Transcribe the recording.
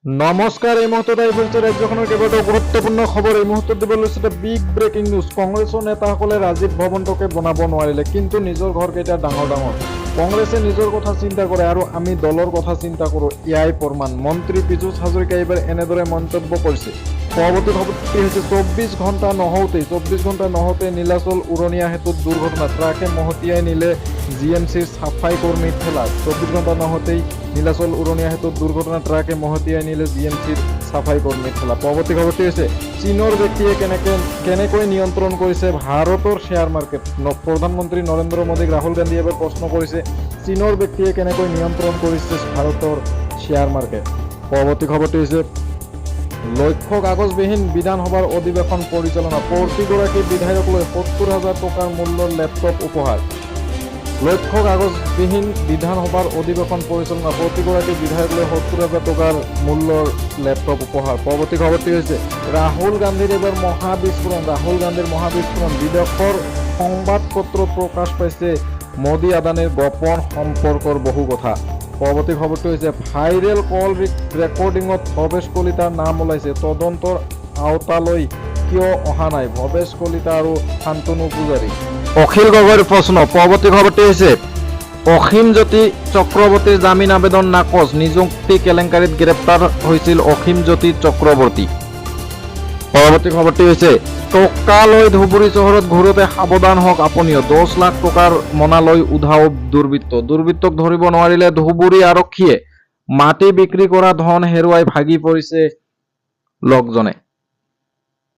নমস্কাৰ, এই মুহূৰ্তত আহি পৰিছে ৰাজ্যখনৰ কেইবাটাও গুৰুত্বপূৰ্ণ খবৰ। এই মুহূৰ্তত দিব লৈছে এটা বিগ ব্ৰেকিং নিউজ। কংগ্ৰেছৰ নেতাসকলে ৰাজীৱ ভৱনটোকে বনাব নোৱাৰিলে, কিন্তু নিজৰ ঘৰকেইটা ডাঙৰ ডাঙৰ। কংগ্ৰেছে নিজৰ কথা চিন্তা কৰে আৰু আমি দলৰ কথা চিন্তা কৰোঁ, এয়াই প্ৰমাণ। মন্ত্ৰী পীযুষ হাজৰিকাই এইবাৰ এনেদৰে মন্তব্য কৰিছে। পৰৱৰ্তী খবৰটি হৈছে, 24 ঘণ্টা নহওঁতেই নীলাচল উৰণীয়া সেতুত দুৰ্ঘটনা। ট্ৰাকে মহতিয়াই নিলে জিএমচিৰ চাফাই কৰ্মীৰ ঠেলা। 24 ঘণ্টা নহওঁতেই নীলাচল উৰণীয়া সেতুত দুৰ্ঘটনা। ট্ৰাকে মহতিয়াই নিলে জিএমচিৰ চাফাই কৰ্মীৰ ঠেলা। পৰৱৰ্তী খবৰটি হৈছে, চীনৰ ব্যক্তিয়ে কেনেকৈ নিয়ন্ত্ৰণ কৰিছে ভাৰতৰ শ্বেয়াৰ মাৰ্কেট? প্ৰধানমন্ত্ৰী নৰেন্দ্ৰ মোদীক ৰাহুল গান্ধীয়ে এবাৰ প্ৰশ্ন কৰিছে, চীনৰ ব্যক্তিয়ে কেনেকৈ নিয়ন্ত্ৰণ কৰিছে ভাৰতৰ শ্বেয়াৰ মাৰ্কেট? পৰৱৰ্তী খবৰটি হৈছে, লক্ষ্য কাগজবিহীন বিধানসভাৰ অধিৱেশন পৰিচালনা। প্ৰতিগৰাকী বিধায়কলৈ 70,000 টকাৰ মূল্যৰ লেপটপ উপহাৰ। লক্ষ্য কাগজবিহীন বিধানসভাৰ অধিৱেশন পৰিচালনা। প্ৰতিগৰাকী বিধায়কলৈ 70,000 টকাৰ মূল্যৰ লেপটপ উপহাৰ। পৰৱৰ্তী খবৰটি হৈছে, ৰাহুল গান্ধীৰ এইবাৰ মহাবিস্ফোৰণ। ৰাহুল গান্ধীৰ মহাবিস্ফোৰণ। বিদেশৰ সংবাদ পত্ৰত প্ৰকাশ পাইছে মোদী আদানীৰ গোপন সম্পৰ্কৰ বহু কথা। পৰৱৰ্তী খবৰটো হৈছে, ভাইৰেল কল ৰেকৰ্ডিঙত ভৱেশ কলিতাৰ নাম ওলাইছে। তদন্তৰ আওতালৈ কিয় অহা নাই ভৱেশ কলিতা আৰু শান্তনু পূজাৰী? অখিল গগৈৰ প্ৰশ্ন। পৰৱৰ্তী খবৰটি হৈছে, অসীম জ্যোতি চক্ৰৱৰ্তীৰ জামিন আবেদন নাকচ। নিযুক্তি কেলেংকাৰীত গ্ৰেপ্তাৰ হৈছিল অসীম জ্যোতি চক্ৰৱৰ্তী। পৰৱৰ্তী খবৰটি হৈছে, টকা লৈ ধুবুৰী চহৰত ঘূৰোতে সাৱধান হওক আপুনিও। 10 লাখ টকাৰ মোনালৈ উধাও দুৰ্বৃত্ত। দুৰ্বৃত্তক ধৰিব নোৱাৰিলে ধুবুৰী আৰক্ষীয়ে। মাটি বিক্ৰী কৰা ধন হেৰুৱাই ভাগি পৰিছে লোকজনে।